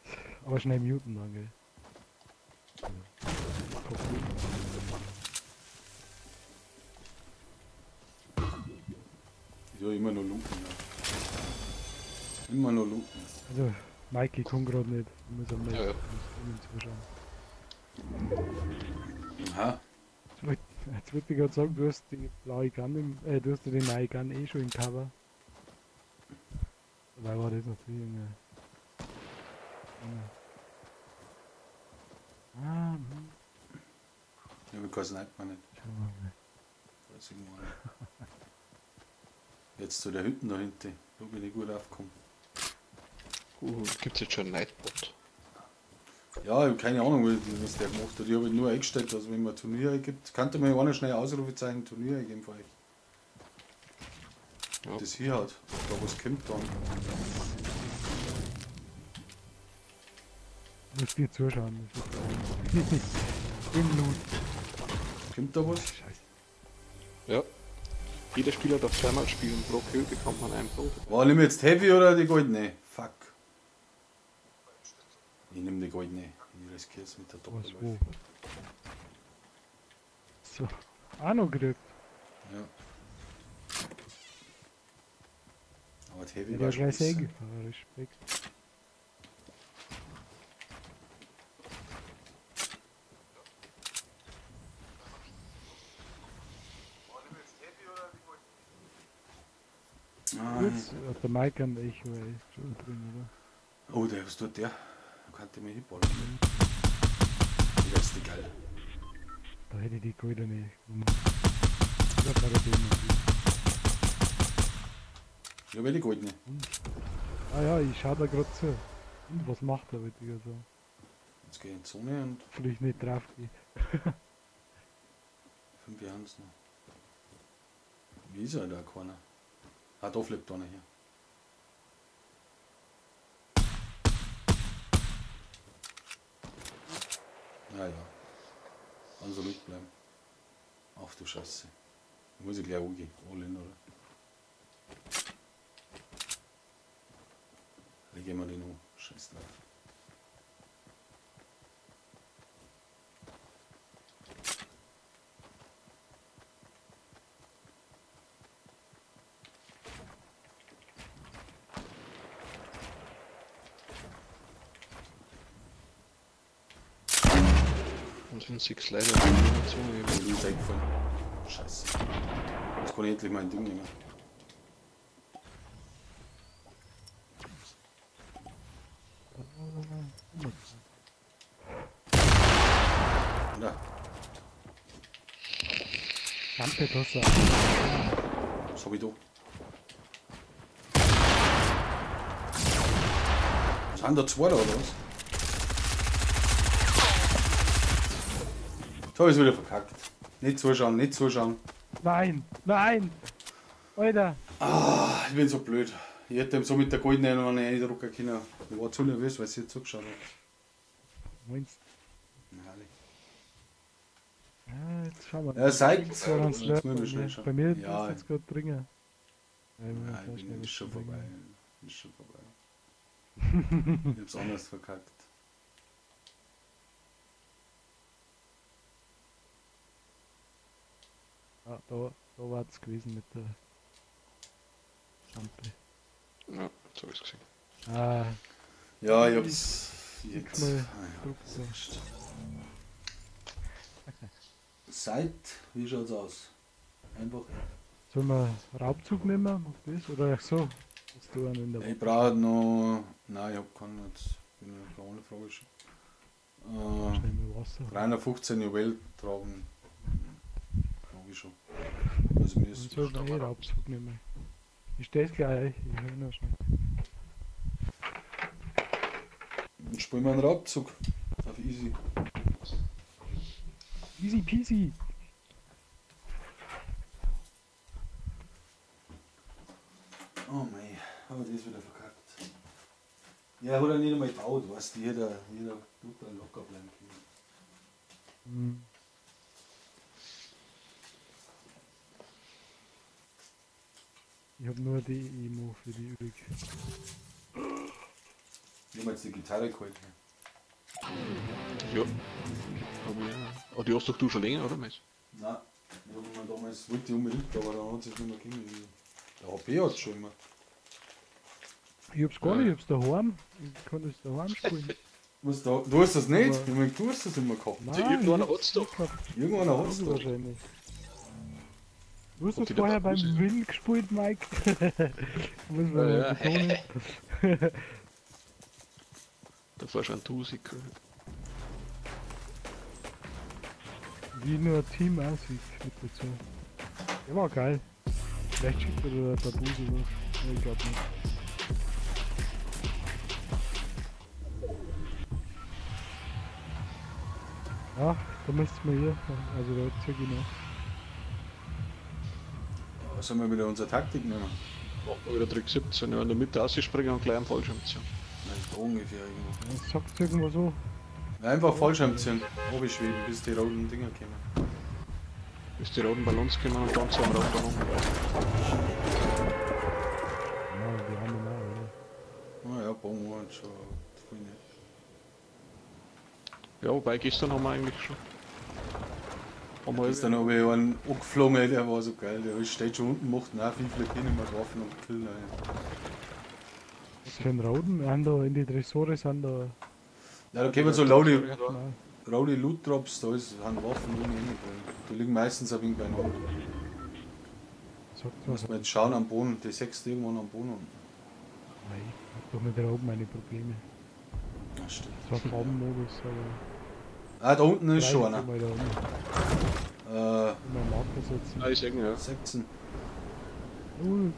Aber schnell muten dann, gell. Ja. Ich soll immer nur looten, ja. Immer nur looten. Also, Mikey kommt gerade nicht. Ich muss am ja, ja. zuschauen. Aha. Jetzt würde ich gerade sagen, du hast die blaue Gun im, du hast die neue Gun eh schon im Cover. Dabei war das natürlich irgendwie. Ah, hm. Ich habe keinen Sniper nicht. Schauen wir mal. Da ist irgendwo einer. Jetzt zu der Hütte da hinten. Da bin ich gut aufgekommen. Gibt's jetzt schon einen Nightbot? Ja, ich habe keine Ahnung, was der gemacht hat. Ich habe nur eingestellt, dass wenn man Turniere gibt, könnte man ja einer schnell Ausrufezeichen Turniere geben für euch. Ja. Das hier hat, da was kommt dann. Ich muss dir zuschauen. Das ist im Loot. Kommt da was? Scheiße. Ja. Jeder Spieler darf zweimal spielen, pro Kill bekommt man einen Punkt. War nimm jetzt Heavy oder die goldene? Fuck. Ich nehme die goldene. Ich riskiere es mit der Doppelläufe. So, auch noch gekriegt. Ja. Aber die Heavy ja, war schon gleich besser. Respekt. Ah, Kurz, hat der Mike ein Echo schon drin, oder? Oh, der, was tut der? Da kann ich mich hinballen. Der ist die geil. Da hätte ich die goldene genommen. Ich hab gerade den. Ich hab eh die goldene. Ah ja, ich schau da gerade zu. Und was macht er, würde ich sagen. Jetzt geh ich in die Zone und. Vielleicht nicht drauf gehen. 5 Jahre noch. Wie ist er da keiner? Ah, da fliegt einer hier. Naja. Also ruhig bleiben. Ach du Scheiße. Muss ich gleich angehen. All in, oder? Da gehen wir den an. Scheiß drauf. Und sind 6 leider in der Zone. Ich bin eingefallen. Scheiße. Jetzt kann ich endlich mein Ding nehmen. Oder? Danke, Tossa. Was hab ich da? Sind da zwei da, oder was? Jetzt hab ich's wieder verkackt. Nicht zuschauen, nicht zuschauen. Nein, nein! Alter! Ah, ich bin so blöd. Ich hätte ihm so mit der goldenen noch eine eindrucken können. Ich war zu nervös, weil sie zugeschaut hat. Meinst du? Ja, jetzt schauen wir. Ja, seit. Jetzt bei mir ja, ist jetzt gerade dringend. Ja, ich bin, ist schon vorbei. Ist schon vorbei. Ich hab's anders verkackt. Ja, da war es gewesen mit der Lampe. Ja, jetzt hab ich's gesehen. Ah. Ja, ich hab's jetzt. Mal ah, ja. Seit, wie schaut's aus? Einfach. Sollen wir Raubzug nehmen? Mach das? Oder so? Hast du einen in der Ich brauche noch. Nein, ich hab keinen jetzt. Bin ja ohne Frage schon. 315 Juwel tragen. Hab ich schon. Also mir ist. Soll man eh Raubzug nehmen? Ich stell's gleich, ich höre noch schnell. Dann spielen wir einen Raubzug. Auf easy. Easy peasy. Oh mei, aber das ist wieder verkackt. Ja, hat er nicht einmal gebaut, weißt du, jeder tut da locker bleiben können. Mhm. Ich hab nur die Emo für die übrig. Ich hab jetzt die Gitarre geholt. Ja. Aber die hast doch du schon länger, oder? Meinst? Nein, ich hab mir damals, wollte ich unbedingt, aber dann hat es nicht mehr gegeben. Der HP hat schon immer. Ich hab's gar nicht, ich hab's daheim. Ich kann das daheim spielen. Was, da, du hast das nicht? Ich mein, du hast das immer gehabt. Nein, irgendwann hat's doch. Irgendwann hat's doch. Wahrscheinlich. Du hast das vorher beim Win gespielt, Mike. Muss man ja betonen. Da war schon ein Tusik. Wie nur ein Team aussieht mit dazu. Der war geil. Vielleicht schickt er der Buse was. Ich glaub nicht. Ja, da müssten wir hier. Also da zeig ich noch. Ja, sollen wir wieder unsere Taktik nehmen? Machen wir wieder Trick 17, ja, in der Mitte rausspringen und gleich am Fallschirm ziehen. Nein, da ungefähr irgendwo. Ja, sagt irgendwo so. Einfach Fallschirm ziehen, oben schweben, bis die roten Dinger kommen. Bis die roten Ballons kommen und dann zu einem roten Ballon. Ja, die haben wir auch, oder? Ah ja, Bon war schon voll nett. Ja, wobei gestern haben wir eigentlich schon. Gestern habe ich einen angeflogen, der war so geil. Der steht schon unten, macht nach, wie viele Kinder mit Waffen und killen. Was für ein Roten? Da in die Tresore sind da. Ja, da kommen so Rowdy Loot Drops, da sind Waffen ohne Ende drin. Die liegen meistens ein wenig beieinander. Muss man jetzt schauen am Boden, die sechs irgendwann am Boden unten. Nein, ich hab doch mit Rauben meine Probleme. Ja, stimmt. Das war Farbenmodus, aber. Ah, da unten ist schon einer. Da unten. Ah, ich seh ihn, ja. 16. Null.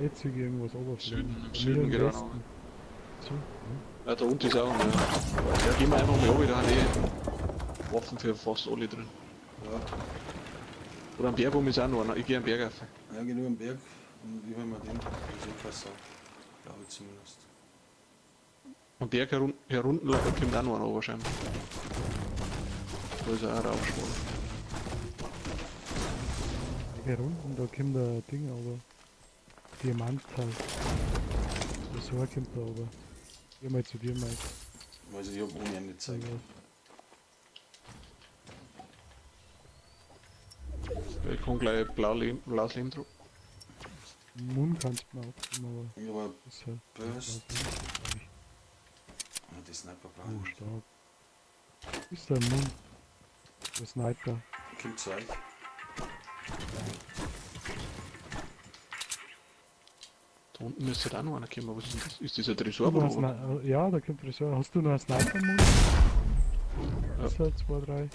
Jetzt hier irgendwas runterfliegen. Im Süden geht auch noch. So, ja. Ja, da unten ist auch einer. Ja. Ja, gehen wir einfach mal runter, da haben eh Waffen für fast alle drin. Ja. Oder am Berg oben ist auch noch einer. Ich geh am Berg auf. Ja, geh nur am Berg und ich hol mir den. Das ist eh keine Sau. Glaube ich zumindest. Am Berg herunten kommt auch noch einer wahrscheinlich. Da ist auch ein Raubschwall. Hier unten, da kommt ein Ding, aber Diamant halt. Das so kommt da aber. Geh mal zu dir, Mike. Also ich hab ohne Ende Zeit. Ja, ich kann gleich blaues Lehm drauf. Mund kannst du mir auch geben, aber. Ja, aber ist halt Burst. Ah, die Sniper brauche ich. Oh, stark. Ist der Mund? Der Sniper. Kommt zu euch. Da unten müsste halt auch noch einer kommen. Was ist denn das? Ist das ein Tresor? Oder? Ja, da kommt Tresor. Hast du noch einen Sniper-Mund? Ja. 2, 3.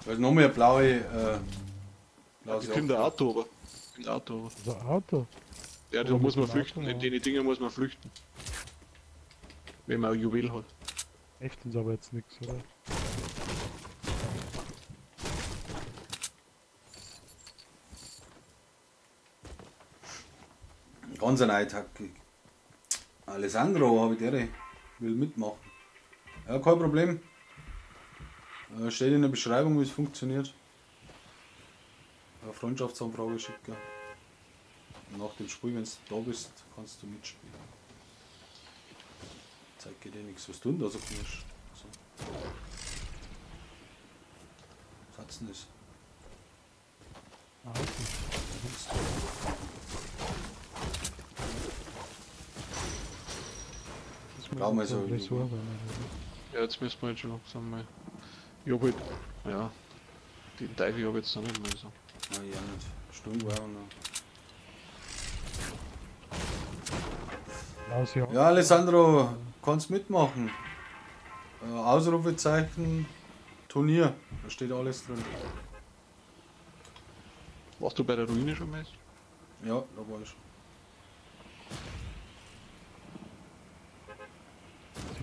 Da ist noch mehr blaue. Da kommt ein Auto, aber. Kommt ein Auto, aber. Also Auto? Ja, da muss man flüchten. In die Dinger muss man flüchten. Wenn man ein Juwel hat. Hilft uns aber jetzt nichts, oder? Ganz eine neue Taktik. Alessandro, habe ich der, will mitmachen. Ja, kein Problem. Steht in der Beschreibung, wie es funktioniert. Eine Freundschaftsanfrage schicken. Nach dem Spiel, wenn du da bist, kannst du mitspielen. Zeig dir nichts, was du denn da so komisch. So. Was hat's denn das? Ah, okay. Brauchen wir so. Ja, jetzt müssen wir jetzt schon langsam mal. Ich hab halt. Ja. Den Teufel hab ich jetzt noch nicht mehr so. Nein, ich auch nicht. Stunde war auch noch. Ja, Alessandro, kannst mitmachen. Ausrufezeichen, Turnier, da steht alles drin. Warst du bei der Ruine schon mal? Ja, da war ich schon.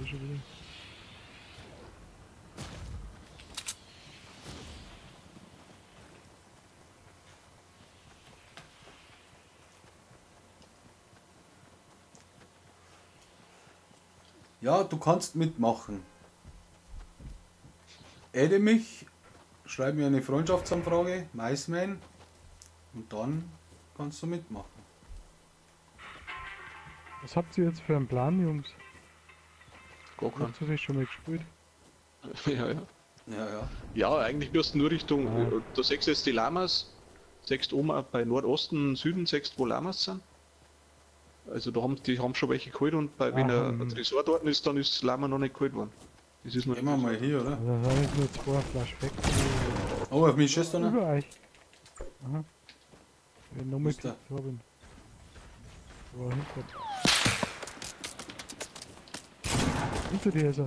Schon wieder. Ja, du kannst mitmachen. Adde mich, schreib mir eine Freundschaftsanfrage, Miceman, und dann kannst du mitmachen. Was habt ihr jetzt für einen Plan, Jungs? Gar keinen. Habt ihr das schon mal gespielt? Ja, ja. Ja, ja. Ja, eigentlich wirst du nur Richtung, ja. Da siehst du jetzt die Lamas, siehst oben auch bei Nordosten, Süden, siehst wo Lamas sind. Also da haben die haben schon welche geholt und bei, wenn ein Tresor dort ist, dann ist das Lama noch nicht geholt worden. Das ist noch Gehen wir mal hier, oder? Also da sind nur zwei Flaschen weg. Oh, auf mich schießt einer. Über euch. Aha. Wenn nochmal da? Robin. War hinter. Hinter dir ist er.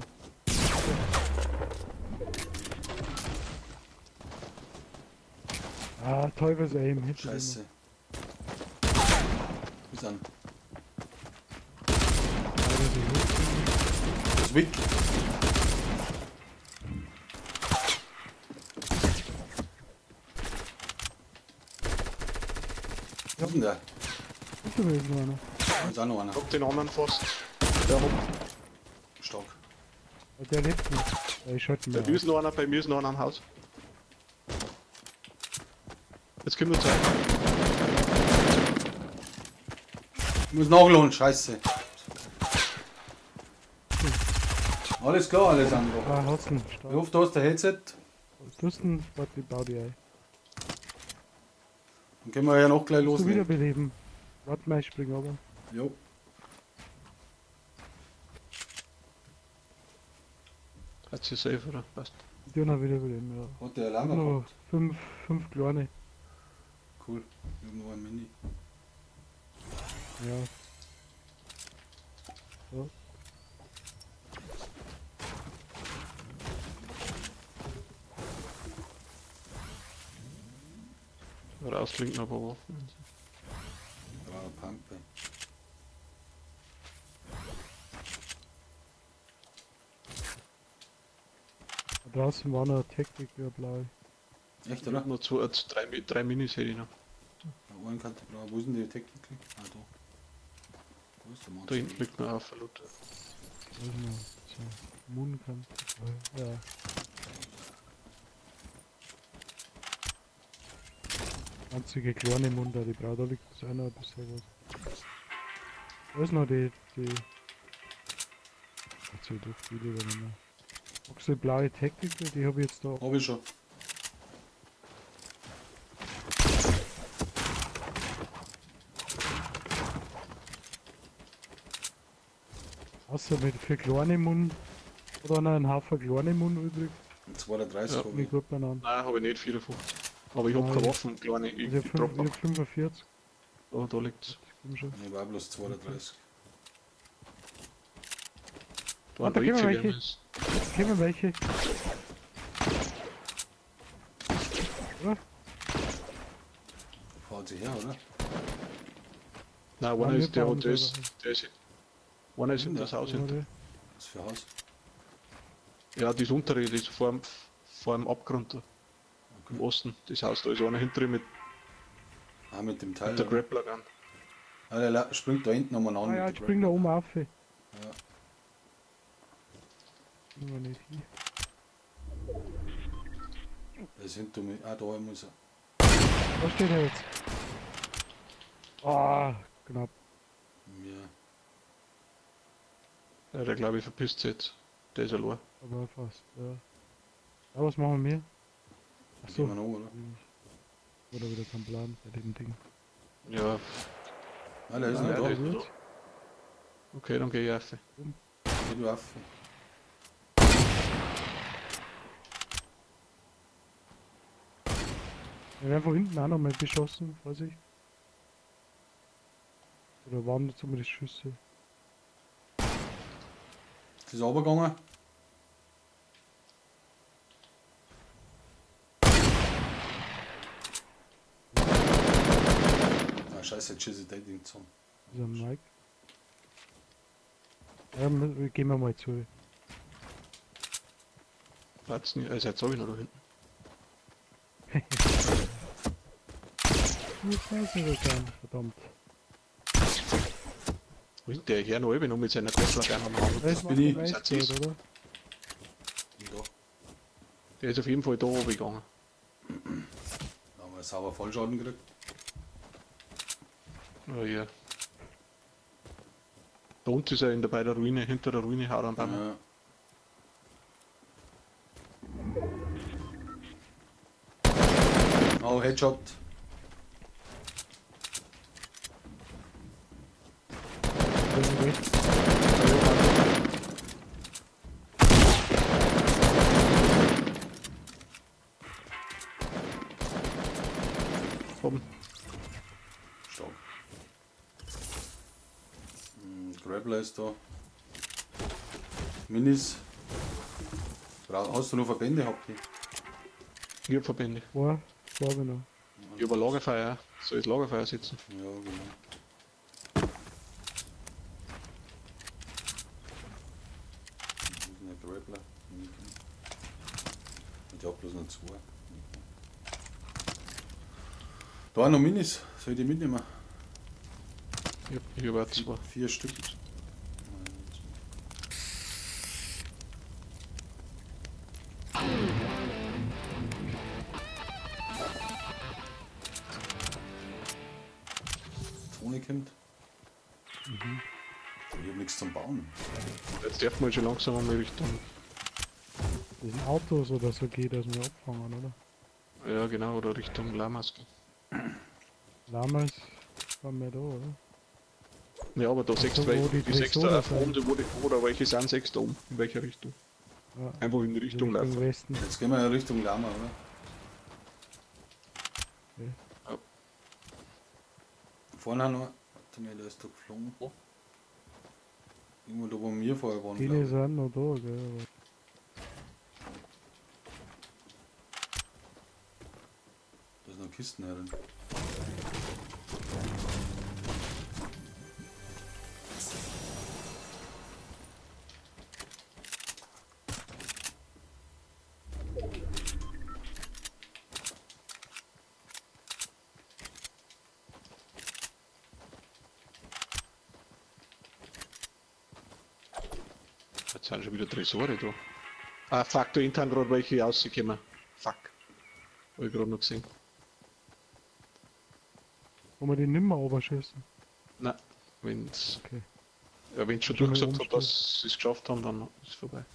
Ah, Teufels Aim. Hinter Scheiße. Bis an. Das ist weg. Was ist denn der? Hinter mir ist noch einer. Da ist auch noch einer. Ich hab den anderen fast. Der hat. Stark. Der lebt nicht. Ich schalte Bei mir ist noch einer, bei mir ist noch einer am Haus. Jetzt kommt noch Zeit. Ich muss nachladen, scheiße. Alles klar, Alessandro. Ah, Hassen, Ich hoffe, du hast ein Headset. Dusten, warte, ich baue die ein. Dann können wir ja noch gleich loslegen. Wiederbeleben. Warte mal, ich spring aber. Jo. Hat sie safe, oder? Passt. Die noch wiederbeleben, ja. Hat der Alarm gehabt? Fünf kleine. Cool. Ich hab noch ein Mini. Ja. So. Raus liegen noch ein paar Waffen. Da war eine Pampe. Da draußen war noch eine Taktik, ja, blau. Echt, oder? Noch zwei, drei Minis hätte ich noch. Ja, einen kann ich brauchen. Wo ist denn die Taktik? Ah, da. Wo ist der Mann? Da hinten liegt noch ein Verlust. Da ist noch so. Moon-Kante. Ja. Einzige kleine Munda, die braucht, da liegt das auch noch ein bisschen was. Da ist noch die. Also doch viele lieber nicht mehr. Magst du die blaue Taktik, die habe ich jetzt da. Hab ich schon. Außer mit für kleine Mund. Oder noch einen Haufen kleine Mund übrig. 32 ja. habe ich. Gut beieinander. Nein, habe ich nicht, 54. Aber ich hab keine Waffen, kleine. Ich also ich hab 45. Oh, da liegt's. Ich war bloß 32. Da, ah, da kommen welche. Da kommen welche. Oder? Fahren sie her, oder? Nein, einer ist der, der ist. Einer ist hinter das Haus hinter. Was für Haus? Ja, das untere, das vor dem Abgrund da. Okay. Im Osten. Das Haus, da ist einer hinter mit. Ah, mit dem Teil. Mit der Grappler Gun. Ah, der springt da hinten nochmal an. Ah, ja, jetzt springt da oben auf. Ja. Immer nicht hin. Der ist hinter mir. Ah, da muss er. Da steht er jetzt. Ah, knapp. Ja. Ja, der glaube ich verpisst sich jetzt. Der ist allein. Aber fast, ja. Ja, was machen wir? Achso. Gehen wir noch, oder? Oder wieder kein Plan bei dem Ding. Ja. Ah, der ist noch da. Okay, dann geh ich auf. Geh du auf. Wir werden von hinten auch nochmal beschossen, Vorsicht. Oder waren zumindest Schüsse? Ist das runtergegangen? Ah, scheiße, jetzt schieße ich den Ding zusammen. Ist am Mike. Ja, gehen wir mal zu. Platz nicht, also jetzt hab ich noch da hinten. Jetzt weiß ich das an, verdammt. Wo ist der Herr noch noch mit seiner Grappler am Hand? Das bin ich. Weiß, oder? Da. Der ist auf jeden Fall da oben gegangen. Da haben wir sauber Vollschaden gekriegt. Oh ja. Da unten ist er in der, bei der Ruine, hinter der Ruine haut er am Baum. Ja. Oh, Headshot. Oben. Stark. Grappler ist da. Minis. Hast du noch Verbände gehabt? Ich hab Verbände. Ja, glaube ich noch. Ich hab ein Lagerfeuer. Soll ich das Lagerfeuer sitzen? Ja, genau. Wo ist denn der Grappler? Ich hab bloß noch zwei. Da auch noch Minis. Soll ich die mitnehmen? Ich hab auch zwei. 4 Stück. Toni kommt. Mhm. Ich hab nichts zum Bauen. Jetzt darf man schon langsam einmal Richtung. Das sind Autos oder so geht, dass wir abfangen, oder? Ja, genau, oder Richtung Lamas. Lamas waren wir da, oder? Ja, aber da sechs, also, welche, die sechs da oben, wo da welche sind, sechs da oben. In welcher Richtung? Ja. Einfach in die Richtung laufen. Westen. Jetzt gehen wir ja Richtung Lama, oder? Okay. Ja. Vorne noch. Warte mal, der ist da geflogen. Wo? Irgendwo da, wo wir vorher waren. Die sind noch da, gell? Da sind noch Kisten herin. Jetzt sind schon wieder Tresore da. Ah, fuck, da hinten gerade welche rausgekommen. Fuck. Hab ich gerade noch gesehen. Wollen wir die nimmer runterschießen? Nein, wenn's. Okay. Ja, wenn's schon durchgesagt hat, dass sie es geschafft haben, dann ist es vorbei.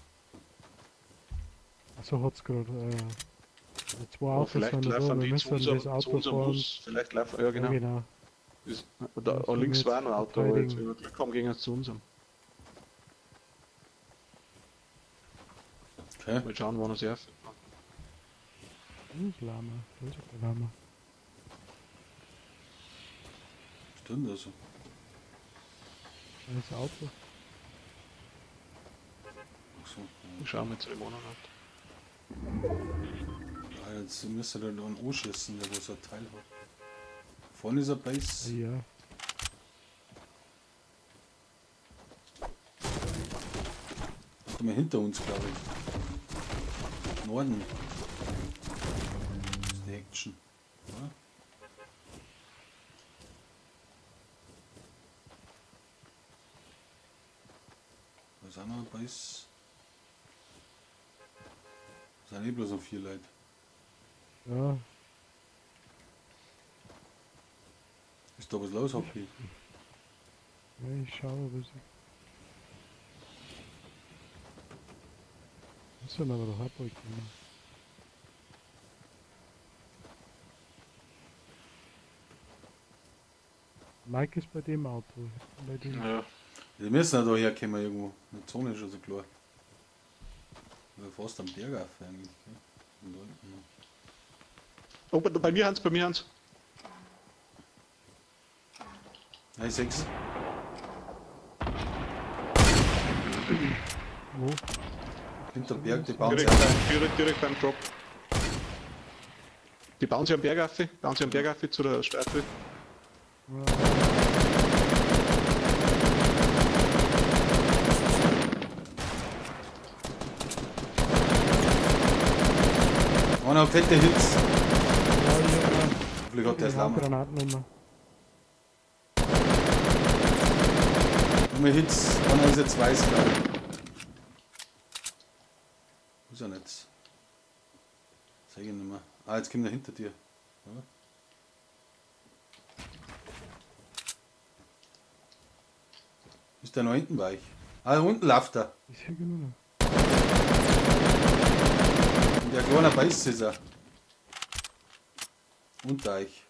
Achso, hat's gerade. Also zwei Autos vielleicht sind da, laufen wir die müssen zu das Auto unserem fahren. Bus. Vielleicht laufen, ja genau. Ja, genau. Das, da, links war noch ein Auto, aber jetzt, wenn wir Glück haben, gehen sie zu unserem. Okay. Mal schauen, wann er sich aufhört. Das ist Lama, das ist ein Lama. Stimmt also. Das ist Auto. Ach so. Ja. Schauen wir zu dem anderen Auto. Ja, jetzt müsste der da einen anschießen, der wo so ein Teil hat. Vorne ist ein Base. Ja. Warte mal, hinter uns, glaube ich. Norden. Das ist die Action. Oder? Da sind noch ein paar. Das sind eh bloß noch 4 Leute. Ja. Ist da was los, Hockey? Ja, ich schaue ein bisschen. Das sind aber doch abholen. Mike ist bei dem Auto. Bei dem. Ja. Die müssen ja da herkommen irgendwo. Die Zone ist schon so klar. Ja, fast am Berg auf eigentlich. Gell? Und da unten noch. Oh, bei mir Hans, bei mir Hans. Nein, 6. Wo? Hinter dem Berg, die bauen sich direkt beim Drop. Die bauen sich am Berg auf, bauen sich am Berg auf zu der Statue. Ja. Einer hat fette Hits. Ja, ja. Vielleicht hat der das Lama. Granatennummer. Nur Hits, einer ist jetzt weiß, glaube ich. Ist er nicht. Sag ich nicht mehr. Ah, jetzt kommt er hinter dir. Oder? Ist der noch hinten weich? Ah, da unten läuft er. Ich seh genau noch. Und der kleine Beiß ist er. Unter euch.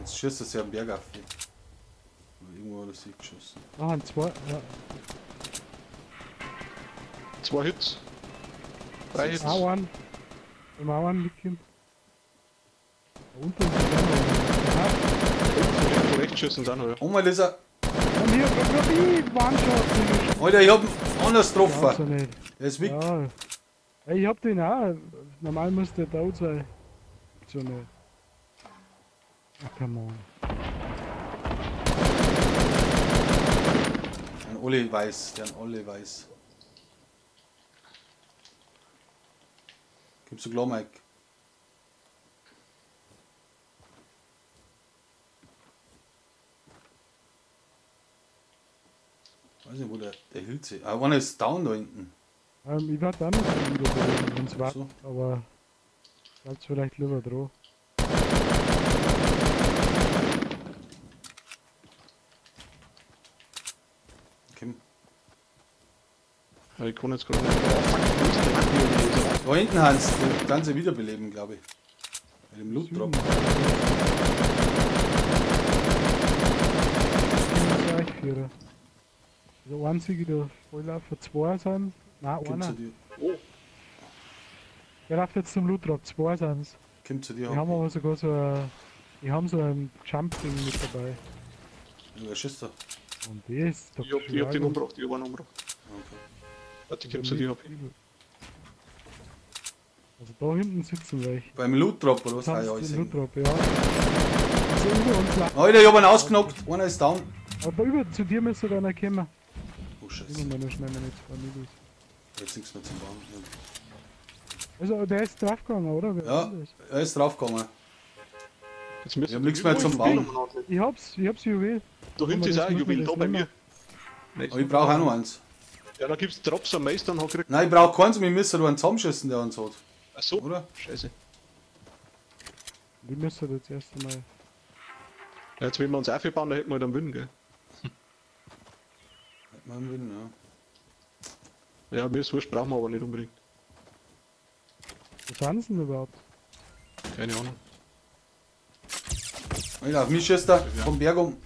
Jetzt schießt er sich am Berg auf. Aber irgendwo hat er sich geschossen. Ah, zwei. Ja. 2 Hits. 3 Hits. Auch einen. Im auch einen mitgeben. Da unten ist er noch. Rechts schießen sie auch noch, ja. Oh, mal ist er. Komm hier, komm, komm, One-Shot. Alter, ich hab ihn anders getroffen. Nicht. Der ist weg. Ja. Ey, ich hab den auch. Normal muss der tot sein. So nicht. Ach, come on. Ein Olli weiß, der ein Olli weiß. Gibst du klar, Mike? Weiß nicht, wo der Hilze. Ah, einer ist down da hinten. Ich werde auch noch wieder, wenn's war, so. Aber bleibt's vielleicht lieber dran. Okay. Ja, ich kann jetzt gerade nicht. Da hinten, Hans, du kannst sie wiederbeleben, glaube ich. Bei dem Loot Drop. Der einzige, der Volllaufer, 2 sind. Nein, einer. Oh. Der läuft jetzt zum Loot Drop, 2 sind's. Kommt zu dir. Die haben aber sogar so ein. Die haben so ein Jump-Ding mit dabei. Ja, wer schießt da? Und die ist doch. Ich hab den umgebracht, ich hab einen umgebracht. Okay. Warte, ich komm zu dir, hab ich. Also da hinten sitzen welche. Beim Loot Drop oder was? Ah, ja, ich Loot Drop, ja. Also über uns laufen. Alter, ich hab einen ausgenockt, einer ist down. Aber über zu dir müsste da einer kommen. Oh Scheiße. Ich noch schnell meine 2 Minis. Jetzt nichts mehr zum Bauen. Ja. Also der ist draufgegangen, oder? Wer ja, er ist draufgegangen. Jetzt müssen ich hab nichts mehr zum Bauen. Ich hab's Juwel. Da hinten ist auch ein Juwel, da bei mir. Aber ich brauche auch noch eins. Ja, da gibt's Drops am Meister und hat gekriegt. Nein, ich brauche keins, wir müssen da einen zusammenschießen, der uns hat. Ach so, oder? Scheiße. Die müssen jetzt erst einmal. Ja, jetzt wenn wir uns aufbauen, da hätten wir halt einen Win, gell? Hätten wir einen Win, ja. Ja, mir ist wurscht, brauchen wir aber nicht unbedingt. Was sind sie denn überhaupt? Keine Ahnung. Alter, auf mich schießt er vom Berg um.